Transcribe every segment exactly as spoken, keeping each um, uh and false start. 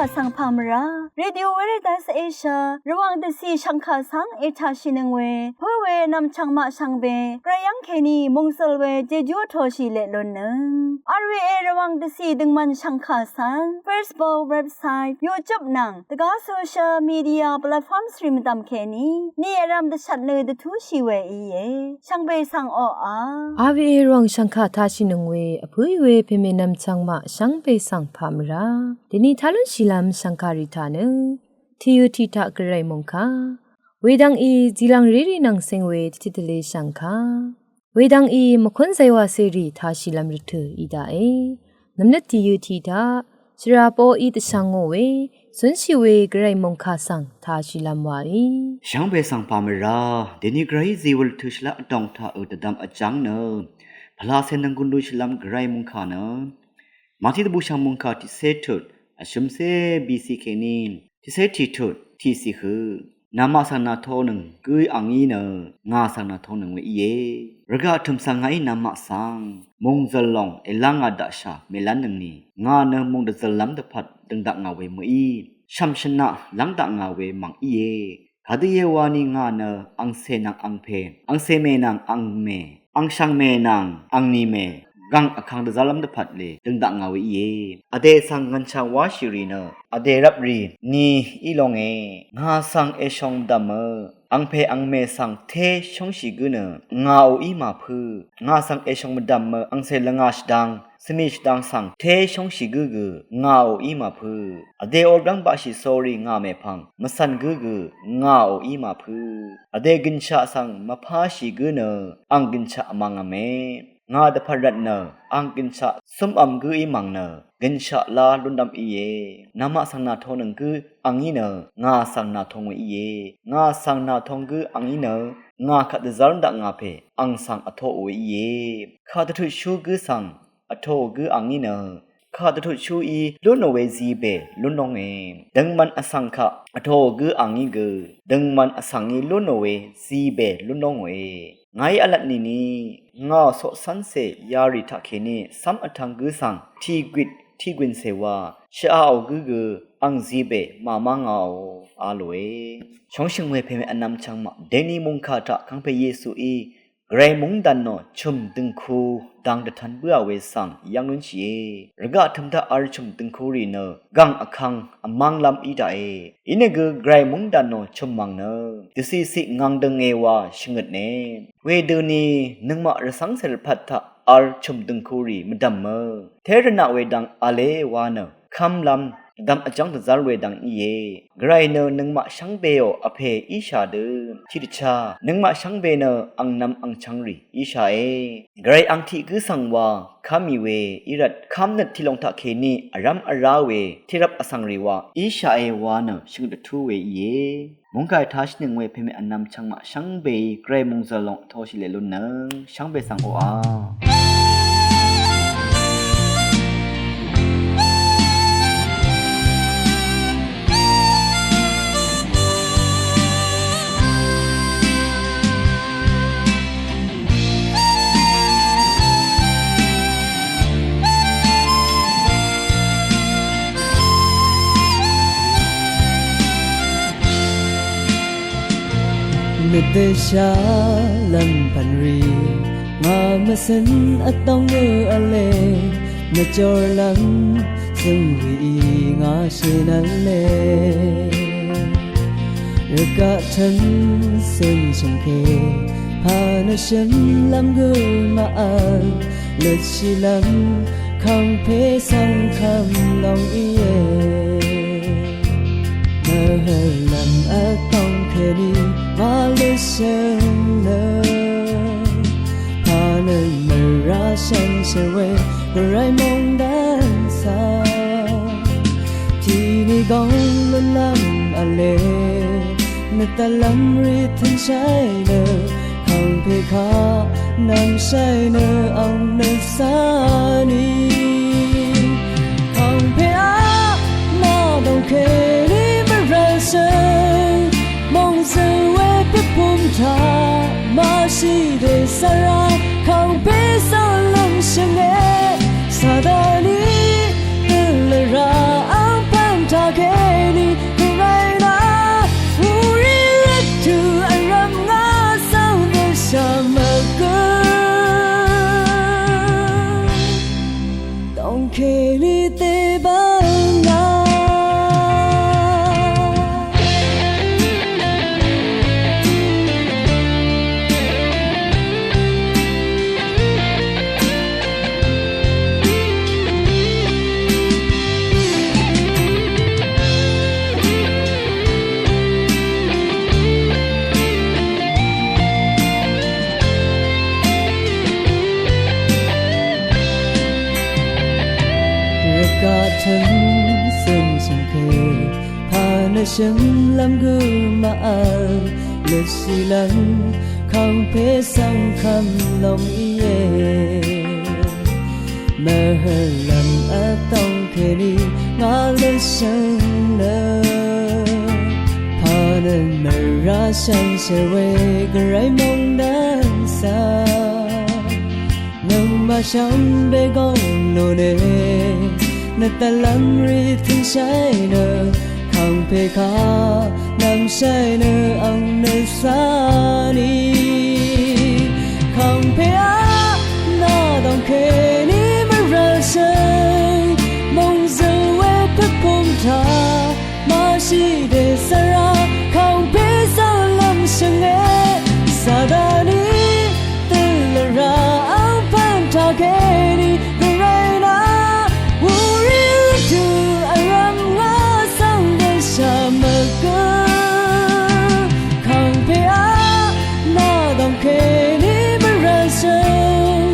Vsvng pà mvrá Radio Veritas Asia Rvwàng dvcì shv̀ngkà svng ètàshìnøng we pǿ we nv̀mchv̀ng maq shvngbe gvray yv́ng kèní mòngzø̀l we jejú vtōshì leq lunnøng. R V A Rvwàng dvcì døngmvn shv̀ngkà svng Facebook, website, YouTube nvng dvgá social media platforms rì mvdv̀m kèní ni vrv̄m dvshvt nø dvtúshì we íe. Shvngbe svng oqà. R V A Rvwàng shv̀ngkà tashìnøng we vpǿí we pèmè nv̀mchv̀ng maq shvngbe svng pà mvrá dèni tá lúnshìlv́m shv̀ngkà rì taq nø tìyø tiq taq gvray mòngkà wedvng í zìlv̀ng rérì nvng seng we tiqtiq tvle shv̀ngkà wedvng í mvkún zaywa cèrì tashìlv́m rvtø̀ í daqe. Nv̀mløt tìyø tiq taq shvrà poqí dvshvngò we zúnshì we gvray mòngkà svng tashìlv́m waí. Shvngbe svng pà mvrá dèni gvrayí zìwø̀l tø̄shìlaq vdòng taq ø dvdvm vjv́ng nø pvlacè nvng gùn lúnshìlv́m gvray mòngkà nø Màtí dvbùshv̀ng mòngkà tiqcé tut vshø̀mcé bìcì kèní tiqcé tiq tut tiqcì høq. Namaq svng nàtonøng gǿ angí nø ngà svng nàtonøng we íe. Rvgaq tø̀m svng ngàí namaq svng mòngzø̀l lòng èlv́ngā daqshà mèlv́nnøngni ngà nø mòng dvzø̀llv́m dvpvt dø̀ng dakngà we mø̀í shv̀m shvnaq lv́ng dakngà we mv̀ng íe. Kadø íe wani ngà nø angcè nvng angpè, angcè mè nvng angmè, angshv̀ngmè nvng angnìmè gv̀ng vkvng dvzv́rlv́m dvpvt le dø̀ng dakngà we íe. Vdè svng ngv̀nshà wáshì rì nø vdè rvp rì ni í longe. Ngà svng èshòng mvdv̀mø angpè angmè svng té shóngshì gǿ nø ngàò í màpǿ. Ngà svng èshòng mvdv̀mø angcè lvngà shvdvng svmì shvdvng svng té shóngshì gǿ gø ngàò í màpǿ. Vdè orgv́ng baqshì sórí ngà mèpvng mvcv̀n gǿ gø ngàò í màpǿ. Vdè gø̀nshaq svng mvpáshì gǿ nø ang gø̀nshaq vmvngv̄me. Ngà dvpvt rvt nø ang gø̀nshaq cúmvm gǿí mv̀ng nø gø̀nshaq lá lúnlv́m íe. Namaq svng nàtonøng gǿ angí nø ngà svng nàtong we íe. Ngà svng nàtong gǿ angí nø ngà kvt dvzv́r dakngà pè ang svng vtoq we íe. Kà dvtutshú gǿ svng vtoò gǿ angí nø kà dvtutshúí lúnò we zibè lún lónge. Døngman vsvng kaq vtoò gǿ angí gø døngman vsvngí lúnò we zibè lún lónge. Ngàí vlvt nìni ngàò coqcv́ncè yarì taqkèní cv́m vtv̄ng gǿ svng tìgwit tìgwìncè wa shvaqò gǿ gø ang zibè màmá ngàò a lòe. Shóngshø̀ng we pèmè vnvm chv̄ng maq dèni mòngkà taq kangpe Yesuí Gvray mungdàn nò chø̀m dø̀ngku dang dvtv̄n bǿà we svng yv́ng lúnshìe. Rvgaq tø̀m taq vl chø̀m dø̀ngkurì nø gv̀ng vkvng vmv́nglv́m í daqe. Inìgø Gvray mungdàn nò chø̀m mv̀ng nø dvciqciq ngv̄ng dønge wa shvngøtne. Wedøni nøngmaq rvcv́ngcè rvpat taq vl chø̀m dø̀ngkurì mvdv̀mø té rvnaq we dang v̄le wa nø kv́mlv́m dvdvm vjv́ng dvzv́r we dang íe. Gvray nø nøngmaq shvngbeò vpè íshà dø tiqdvchá nøngmaq shvngbe nø angnv̄m angchv̄ngrì íshàe. Gvray ang tiq gǿ svng wa kv́mì we í rvt kv́mnøt tiqlòng taqkèní vrv́m vrá we tiqrvp vsvngrì wa íshàe wa nø shvngøt vtú we íe. Mungkàì tashìnøng we pèmè vnvm chvngmaq shvngbeí Gvray mungzø̀l lòng vtoshì leq lunnøng shvngbe svng oqà. Nøt dø sha lv́m pv̀n rì ngà mvcø̀n vtóng nø v̄le, nøt jor lv́m zøng rì í ngà shì nv̄le. Rvgaq tv́n cø̀n shø̀ngke pà nø shø̀n lv́m gø màvl løtshìlv́m kàngpè svng kv́m lòng íe. Mvhø̀lv́m vtóng kèní màløtshø̀ng nø pà nø mvrá shvngshø̀ng we Gvray mungdàn svng tiqni góng lúnlv́m v̄le. Nøt dvlv́m rì tø̀nshàì nø kàngpè kaq nv̀mshàì nø ang nø sá nì. Kàngpè aq nà dòng kèní mvrv̀lshø̀ng mòngzø̀l we pvpum taq màshì dè sara kàngpè svng lúnshø̀nge. Sataní dø lvrà angpv̀n taq Shønglv́m gø màvl nøt shìlv́m kàngpè svng kv̀m lòng íe. Mvhø̀lv́m vtòng kèní ngà lvshø̀ng nø pà nø mvrá shvngshì we gvray mòngdv̀n svng nøngmaq shvngbe gòng lò nø nøt dvlv́m rì tø̀nshàì nø kàngpè kaq nv̀mshàì nø ang nø svng í kàngpè á nà dòng kèní mvrv̀l shø̀ng mòngzø̀l we pvpùm taq màshì dèsvra kàngpè svng lv̀mshø̀nge. Sataní dø̀lvra angpv̀n taq kèní gvray nà wurì rvtø̀ vrv̀m ngà svng dvshà mvgø kàngpè á nà dòng kèní mvrv̀l shø̀ng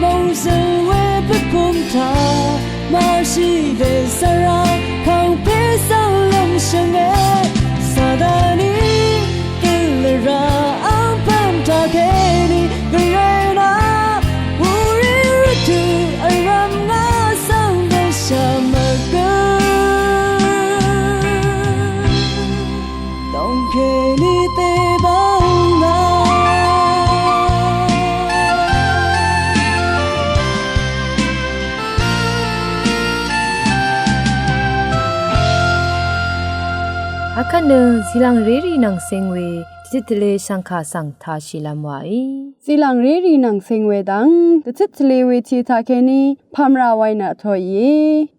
mòngzø̀l we pvpùm taq màshì dèsvra kàngpè svng lv̀mshø̀nge. Sataní dø̀lvra angpv̀n taq kèní gvray nà wurì rvtø̀ vrv̀m ngà svng dvshà mvgø dòng kèní tebà ngà. Akvt nø zìlàngrérì nvng seng we dvcit tvle shvngkà svng tashìlv́m wàí. Zìlàngrérì nvng seng we dvng dvcit tvle we tiq taq kèní pàmvrà wàì nø vtoìe.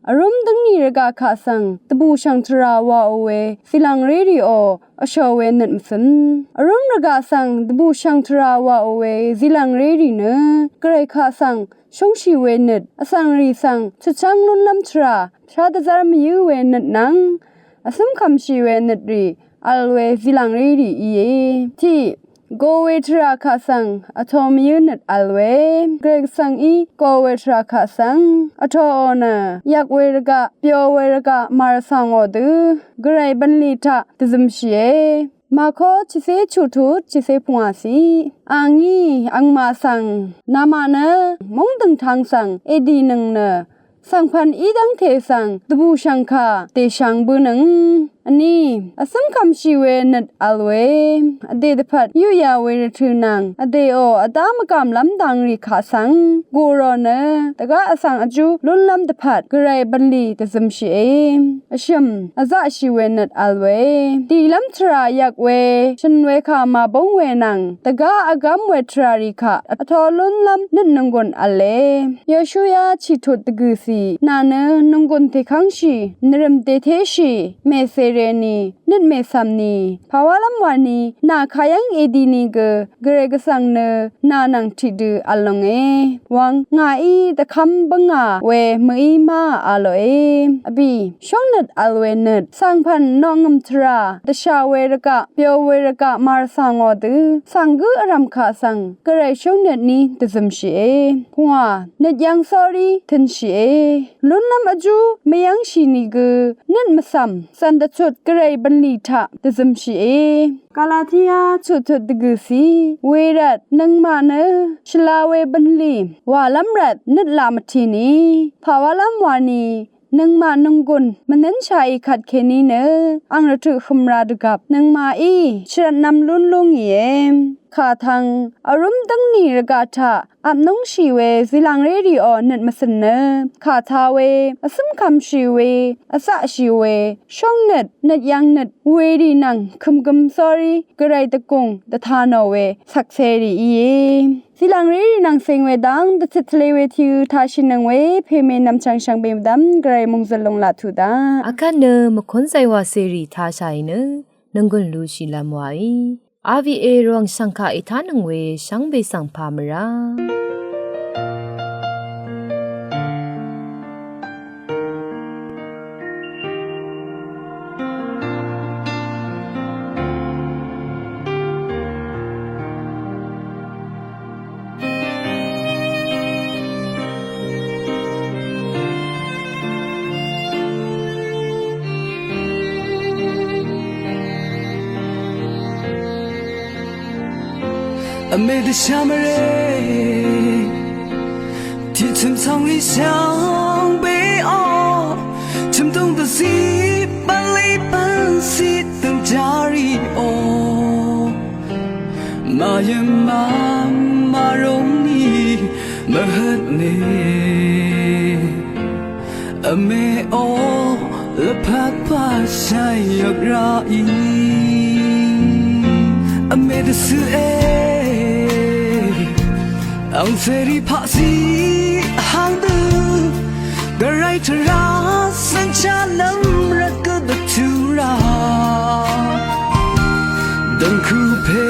Vrúm dǿngni rvgaq kaq svng dvbùshv̀ng tvrà wàò we zìlàngrérìò vshò we nøt mvcø̀n. Vrúm rvgaq svng dvbùshv̀ng tvrà wàò we zìlàngrérì nø gvray kaq svng shóngshì we nøt, vsvngrì svng chutchv́ng lúnlv́m tvrà shá dvzv́r mvyǿ we nøt nvng vcǿmkv̀mshì we nøt rì vl we zìlàngrérì íe. Tiq, go we tvrà kaq svng vto mvyǿ nøt vl we. Gvray svng í go we tvrà kaq svng vtoò nø yvk we rvgaq, byo we rvgaq màrvcv̀ngò dø gvray bv̀nlì taq dvzømshìe. Màkó chicé chuqtut chicé pungwàciq. Angí angmaq svng, namaq nø móng dø̀ngtvng svng èdìnøng nø svngpv̀n í dv́ngte svng dvbùshv̀ngkà dèshvng bǿnøng. Vní, vcǿmkv̀mshì we nøt vl we vdè dvpvt yuqyà we rvtø̀ nvng vdèò vdá mvgàmlv́m dang rì kaq svng gùrò nø dvgá vsvng vjú lúnlv́m dvpvt gvray bv̀nlì dvzømshìe. Vshø̀m, vzaqshì we nøt vl we dìlv́m tvrà yvk we shø̀n we kà màbóng we nvng dvgá vgv́m we tvrà rì kaq vto lúnlv́m nøt nònggùn v̄le. Yoshua chìtut dvgø̀cì, nà nø nònggùn tèkv́ngshì, nvrø̀m dètéshì, mècèrèni, nøt mècv̀mni, pàwálv́m wani, nà kayv́ng èdìni gø, gvray gvsvng nø nà nvng tiqdø vl longe. Wvng ngàí dvkv́m bǿngà we mø̀í má a lòe. Vbì, shóngnøt vl we nøt, svngpv̀n noqngø̀m tvrà dvshà we rvgaq, byo we rvgaq màrvcv̀ngò dø svng gǿ vrv̀m kaq svng gvray shóngnøt ní dvzømshìe. Pungwà, nøt yvng sórí tø̄nshìe. Lúnlv́m vjú mvyv́ngshì nìgø nøt mvcv̀m cv̀n dvchut gvray bv̀nlì taq dvzømshìe. Galatia chuqtut dvgø̀cì, wervt nøngmaq nø shvla we bv̀nlì wàlv́m rvt nøt laq mvtìni, pàwálv́m wani, nøngmaq nònggùn mvnǿnshàì kvtkèní nø ang rvtøq hømra dvgvp nøngmaqí shvrvtnv̄m lún lú ngìe. Kà tvng, vrúm dǿngni rvgaq taq vpnúngshì we zìlàngrérìò nøt mvcø̀n nø kà tā we, vcǿmkv̀mshì we, vzaqshì we, shóngnøt, nøt yvngnøt, werì nvng kø̀mgøm sórí gvray dvgùng dvtā nò we shvkserì íe. Zìlàngrérì nvng ceng we dv́ng dvcit tvle we tiq tashìnøng we pèmè nv̀mchv̀ng shvngbe mvdv́m gvray mòngzø̀l lung laq tuq daq. Akvt nø mvkúnzay wàcèrì tashàì nø nònggùn lushìlv́m wàí. R V A Rvwàng shv̀ngkà ètánøng we shvngbe svng pà mvrá. Vmè dvshà mvrè tiq chø̀m svng rì shvngbeò, chø̀mdùng dvzí bv̀nlì bv̀nzí dø̀ng jarìò, màyø̀m màrùng nì mvhøtne. Vmè ò, lvpat pà shàì yvk ràì. Vmè dvcøqe angcèrì paqzí vháng dø, gvray tvrà svng chá lv́m rvt gø dvtu rà, dv̀ngkù pè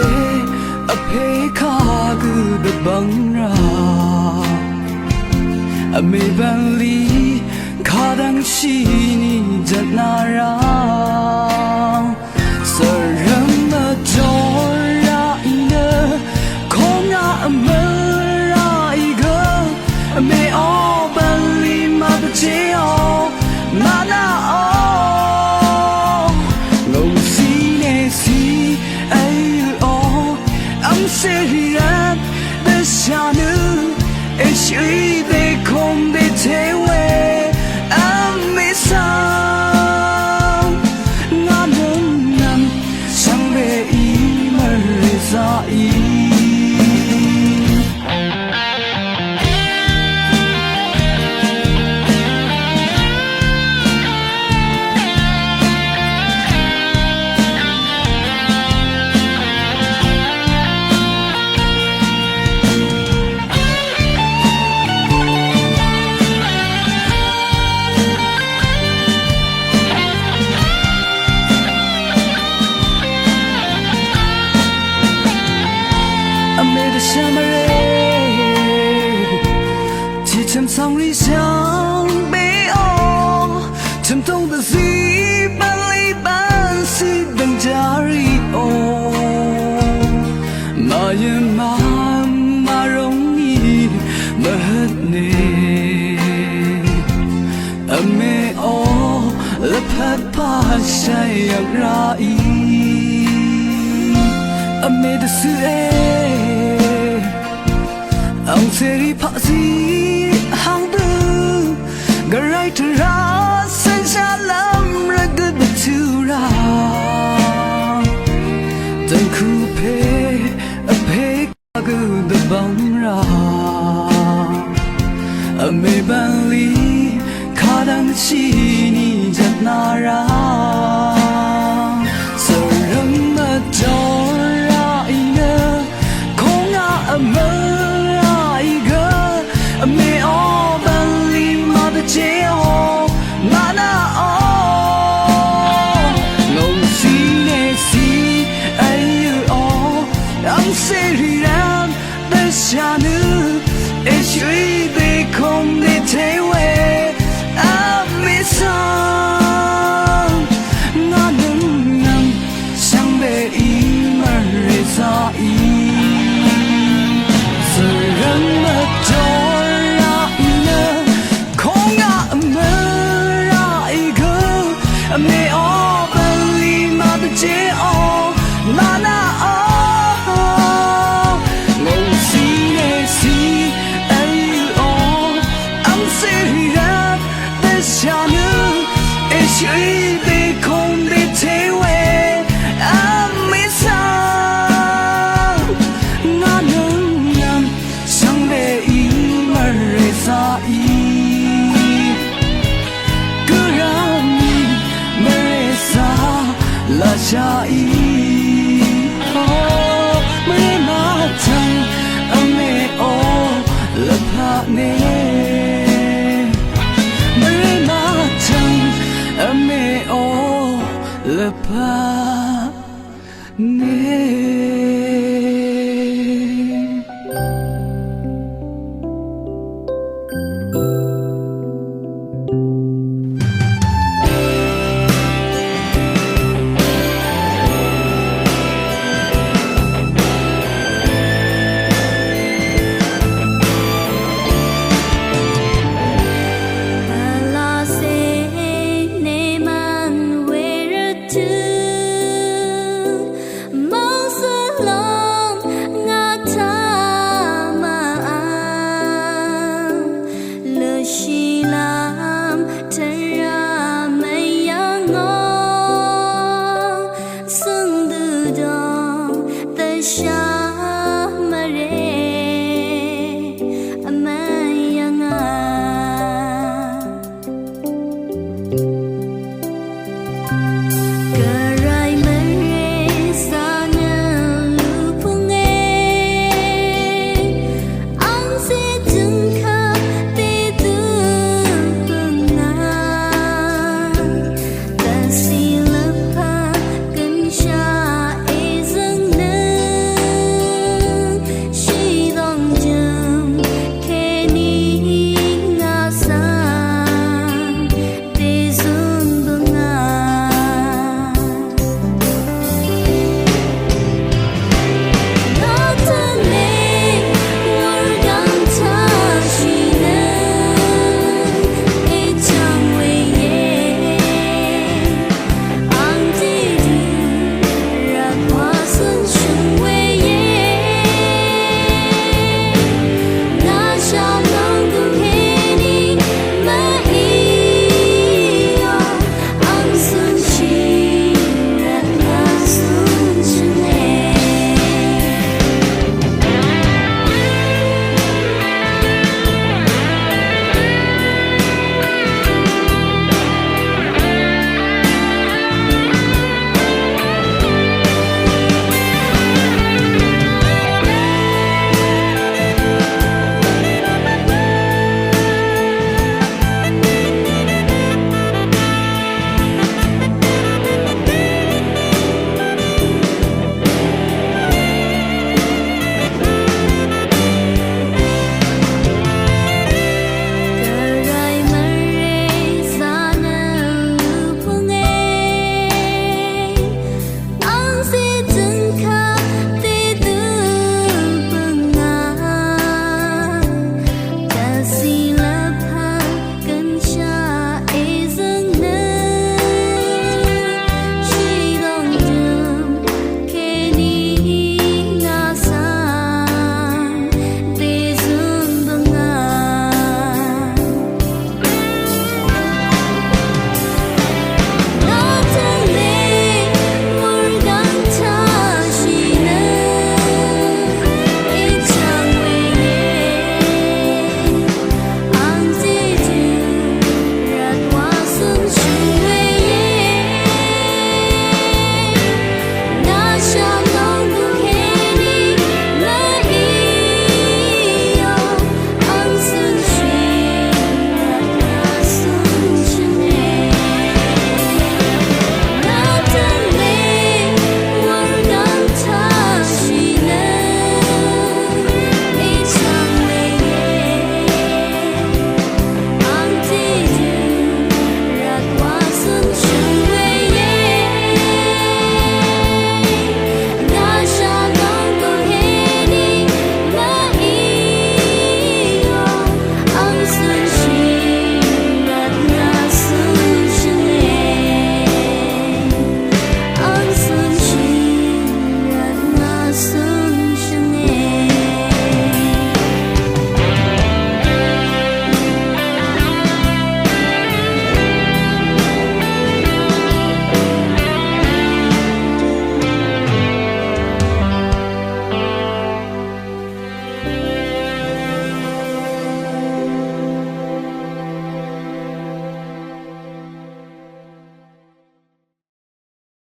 vpè kagø dvbvng rà. Vmè bv̀nlì kadv́ngshì nì jvt nà rà, sv̀rv̀m vjor ràì nø kong a vmøl ràì gø, vmè ò bv̀nlì màdvjéò, mànaqò ngòngcì nècì èyøqò, angcèrì rvt dvshà nø èshø̀í dèkung dèté we. Vmè svng ngà nøng nvng shvngbeí mvrè zaqí. Vmè dvshà mvrè tiq chø̀m svng rì shvngbeò, chø̀mdùng dvzí bv̀nlì bv̀nzí dø̀ng jarìò, màyø̀m màrùng nì mvhøtne. Vmè ò, lvpat pà shàì yvk ràì. Vmè dvcøqe angcèrì paqzí vháng dø, gvray tvrà svng chá lv́m rvt gø dvtu rà, dv̀ngkù pè vpè kagø dvbvng rà. Vmè bv̀nlì kadv́ngshì nì jvt nà rà, sv̀rv̀m vjor ràì nø kong a vmøl ràì gø, vmè ò bv̀nlì màdvjéò, mànaqò ngòngcì nècì èyøqò, angcèrì rvt dvshà nø èshø̀í dèkung dèté we. Vmè svng ngà nøng nvng shvngbeí mvrè zaqí. Sv̀rv̀m vjor ràì nø kong a vmøl ràì gø, vmè ò bv̀nlì màdvjéò, mànaqò ngòngcì nècì èyøqò, angcèrì rvt dvshà nø èshø̀í dèkung dèté we. Vmè svng ngà nøng nvng shvngbeí mvrè zaqí. Gø rá mì mvrè zà lashàí. O, mvrè mvtvng vmè ò lvpat ne. Mvrè mvtvng vmè ò lvpat ne.